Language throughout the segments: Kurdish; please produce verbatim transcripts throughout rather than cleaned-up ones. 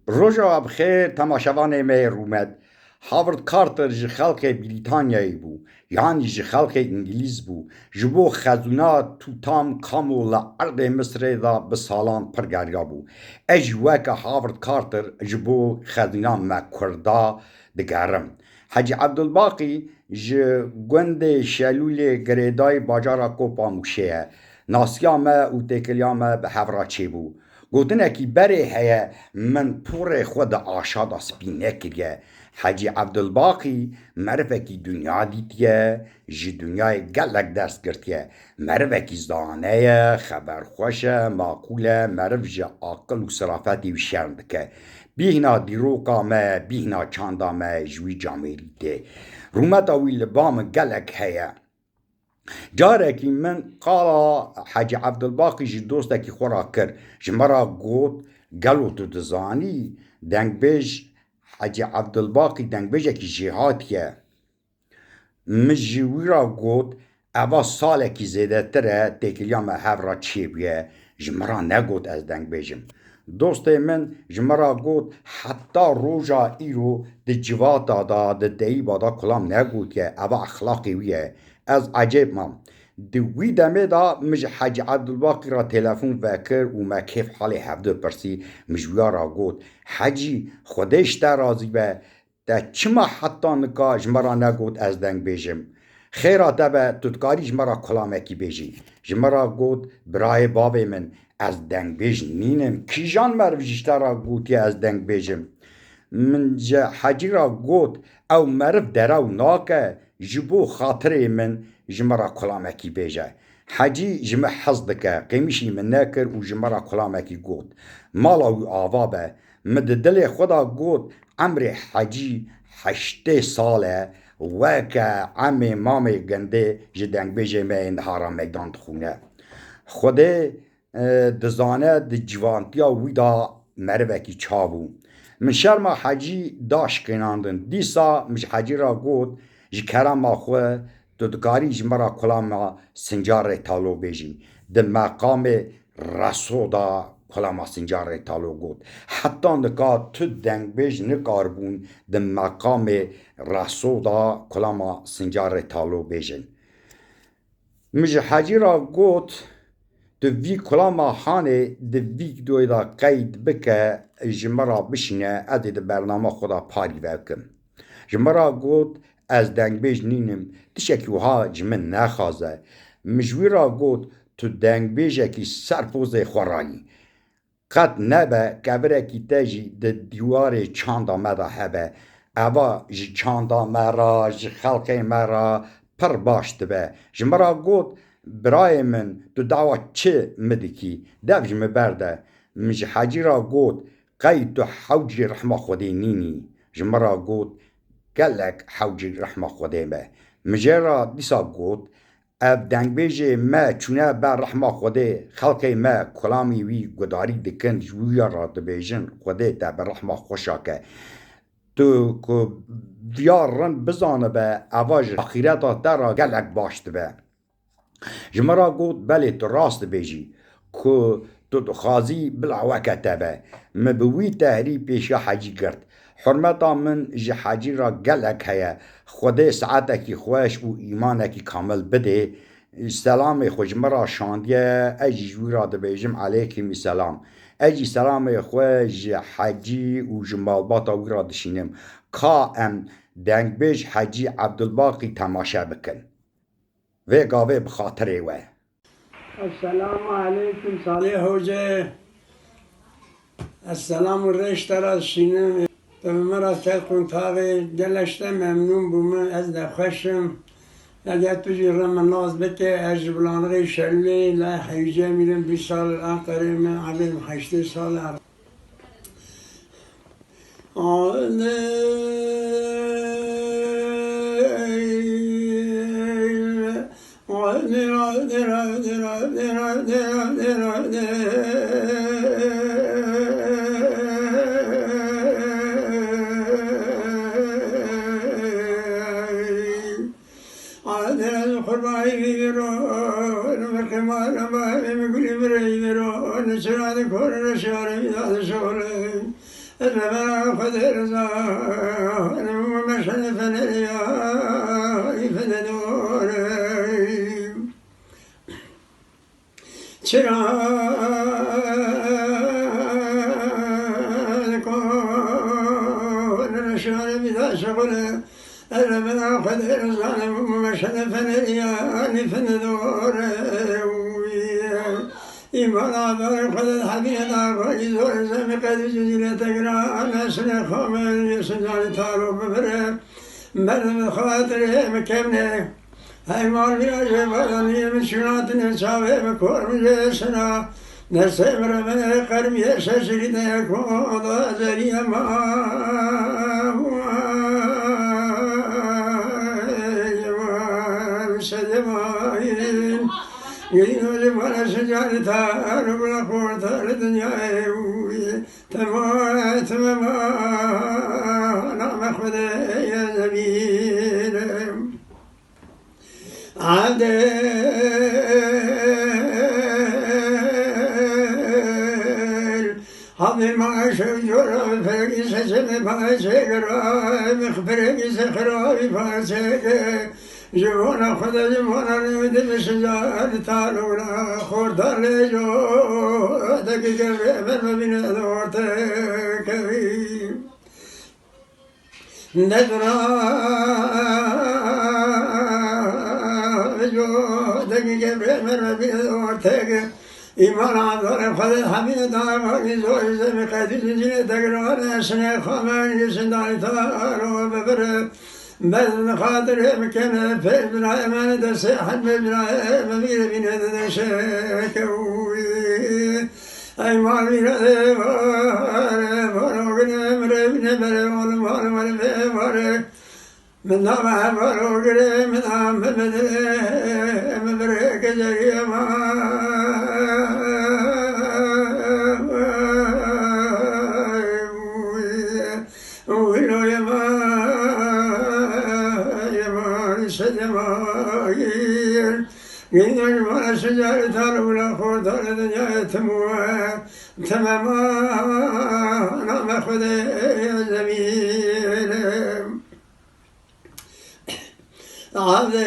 Roja bi xêr, temaşevanê me yê rûmet. Howard Carter ji xelkê Brîtanyayê bû, yanî ji xelkê Îngilîz bû. Ji bo xezûna Tûtankhamûn li erdê Misirê de bi salan pir gerya bû. Ez jî weke Howard Carter ji bo xezûna me Kurda digerim. Hecî Evdilbaqî ji gundê Şelûlê girêdayî bajara Kopa Mûşê ye. Nasiya me û têkiliya me bi hev re çêbû. Gotinekî berê heye, min porê xwe di aşa de spî nekiriye. Hecî Evdilbaqî merivekî dinya dîtiye, ji dinyayê gelek ders girtiye. Merivekî zane ye, xeberxweş e, maqûl e, meriv ji aqil û sirafetê wî şerm dike. Bîhna dîroka me, bîhna çanda me ji wî camêrî tê. Rûmeta wî li ba min gelek heye. Carekî min qala Hecî Evdilbaqî ji dostekî xwe re kir. Ji min re got, gelo tu dizanî dengbêj Hecî Evdilbaqî dengbêjekî jêhatî ye? Min ji wî re got, eva salekî zêdetir e têkiliya me hev re çêbûye, ji min re negot ez dengbêj im. Dostê min ji min re got, heta roja îro di civata de, di deyîba de kulam negotiye, eva exlaqê wî ye. Ez ecêb mam. Di wî demê de min ji Hecî Evdilbaqî re telefon vekir û me kêf halê hevdu pirsî. Min ji wî re got, Hecî, Xwedê ji te razî be, te çima heta nika ji me re negot ez dengbêj im? Xêra te be, tu dikarî ji me re kulamekî bêjî. Ji me re got, birayê bavê min, ez dengbêj nînim. Kîjan meriv ji te re gotiye ez dengbêj im? Min ji Hecî re got, ew meriv derew nake, ji bo xatirê min ji me re kulamekî bêje. Hecî ji min hez dike, qêmişî min nekir û ji me re kulamekî got. Mala wî ava be. Min di dilê xwe de got, emrê Hecî heştê sal e, weke emê mamê gundê ji dengbêjê me yên niha re meydan dixwîne. Xwedê e, dizane di ciwantiya wî de merivekî çav bû. Min şerma Hecî da şikênandin. Dîsa min ji Hecî re got, ji kerema xwe tu dikarî ji me re kulama Sincarê Talo bêjî. Di meqamê Reso de kulama Sincarê Talo got. Heta nika tu dengbêj nikaribûn di meqamê Reso de kulama Sincarê Talo bêjin. Min ji Hecî re got, tu vî kulama hanê di vîdeoyê de qeyd bike, ji min re bişîne, ez ê di bernama xwe de parî vekim. Ji min re got, ez dengbêj nînim, tiştekî wiha ji min nexwaze. Min ji wî re got, tu dengbêjekî ser pozê xwe re yî. Qet nebe kevirekî te jî di dîwarê çanda me de hebe. Eva ji çanda me re, ji xelkê me re pir baş dibe. Ji min re got, birayê min, tu dawa çi min dikî? Dev ji min berde. Min ji Hecî re got, qey tu hewcî rehma Xwedê nînî? Ji min re got, gelek hewcî rehma Xwedê me. Min jê re dîsa got, ev dengbêjê me çûne ber rehma Xwedê, xelkê me kulamî wî gudarî dikin, ji wî re dibêjin, Xwedê te bi rehma xweşa ke. Tu ku viya rind bizanibe, eva ji axîreta te re gelek baş dibe. Ji min re got, belê tu rast dibêjî, ku tu dixwazî bila weke te be. Min bi wî tehrî pêşiya Hecî girt. Hurmeta min ji Hecî re gelek heye. Xwedê saetekî xweş û îmanekî kamil bidê. Selamê xwe ji min re şandiye, ez jî ji wî re dibêjim, elêkîmî selam. Ez jî selamê xwe ji Hecî û ji malbata wî re dişînim. Ka em dengbêj Hecî Evdilbaqî temaşe bikin. Vê gavê bi xatirê we. Esselamu aleykum Salih Hoca. Esselam û rêş te re şînim. Tu bi min re ser quntavê gelek te memnûn bûme, ez de xweş im. Eger tu jî re min nas bike, ez ji Bilanixê Şelûlê li Hewce mîrim, bîst sal li Enqerê me, evê min heştê sal e. Reva Xwedê riza, meşe feneriyayî fededore. Çira kon reşane bîda şexule, Eleme Xwedê riza, meşe feneriyayî fededore. Îmana darê Xwedê hemîne da xwedî zor zemî qedî cizîle tegra nesine xamel yesin canî taro bibire. Merdim xatirê min kevne. Hey mal vîra jê badaniyê min şûnatine çavê min kor min jê sina. Nesê min re min qermiyê şeşirî de koda zeriyê ma. Sedê ma. Gidî nocê mala şecanî tar û bila xortar dinyayê wî. Tema, tema ma, name Xwedê ye zemîn. Abdel, Abdel ma şew cora, ferekî se çeme, ma çe gira, ferekî se xira, ma çe ge. Ji bona Xwedê, ji bona newidê bi şica li talûna xorta lê jo, deki gevrê ber bibîne li ortekevî. Nedra jo, deki gevrê ber bibîne li ortekevî. Îman azarê Xwedê hemî da, zor zemî qedî zincîrê degirane, sinê xamê, sindarî taro bibire. Bes bi xatirê bikene, pêş binayê me destê hemê binayê me bîre bîne de deşeke wî. Ey mal vîra de vare, varo gine mire bîne bere, olim mal mal ve vare. Min da me varo gire, min da me bedele, me bire ke ceriye ma. Wîlo yema, yema, sedema, gir. Gir, yema, şecarê tal û la xortar dinyayê tim we. Temema, name Xwedê ye zemîn. Adil,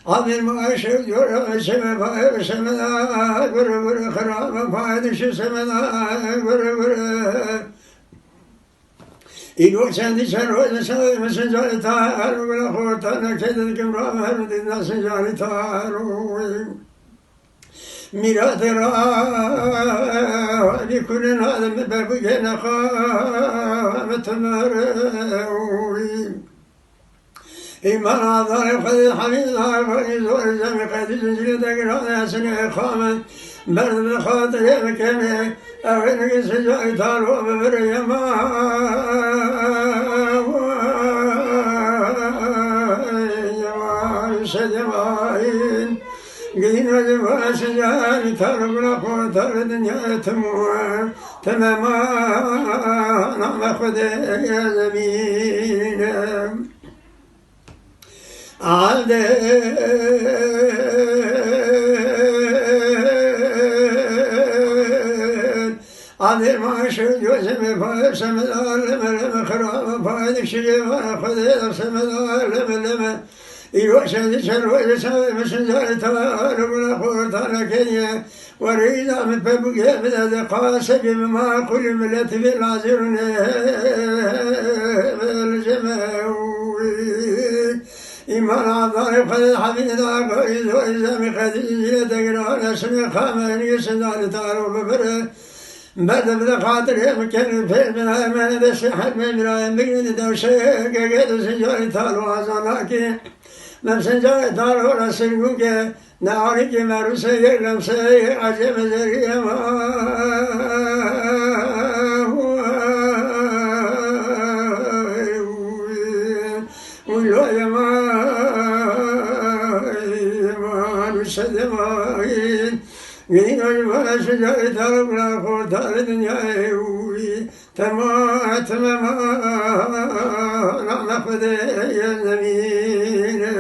adil maaşe diyor, şeme payı, şeme da, gürü gürü, kırama payı, düşü şeme da, gürü gürü. İlo çendi çero, sen sen cari tar, gürü kurtana, kedin kim ram, her din nasıl cari tar. Mîratê ra bîkunin adim be bigene xamet mere. Îman azarê Xwedê hemî zarvanî zor zemî qedî zincîrê degirane sinê xame. Merdim xatirê bikene. Ew ê nigê sicayî talo bibire yema. Yema, sedema. Gidîna cevara şecanî tar gula xortar dinyayê tim we. Temema name Xwedê ye zemîne. Adel, adel maaşe gözüme payı semedar leme leme xiraba payı dikşiye vara Xwedê semedar leme leme. Îro şev dî çend rojê çavê min şincarê tala, li gula xortana keniye. Werî da min pebûgê bide de qasebî min ma qulî miletî vê lazirûnê li cem ew. Îman azarê Xwedê hemî da gorî zorî zemî qedî zîle degirane sinê xame nî sindarê taro bibire. Berde bide xatirê min kerin pêr bin hemene de sê hemê mirayê min de dewşe gege de sincarê talo azanakê. Mem sincarê talo ra sirgûn ke. Ne arîkê me rûse yek lemse yek aceme zerî ema. Wîlo yema, yema, nûse dema. Gidî nojmana şicarê talo bira xortarê dinyayê wî. Tema, temema, name Xwedê ye zemîne.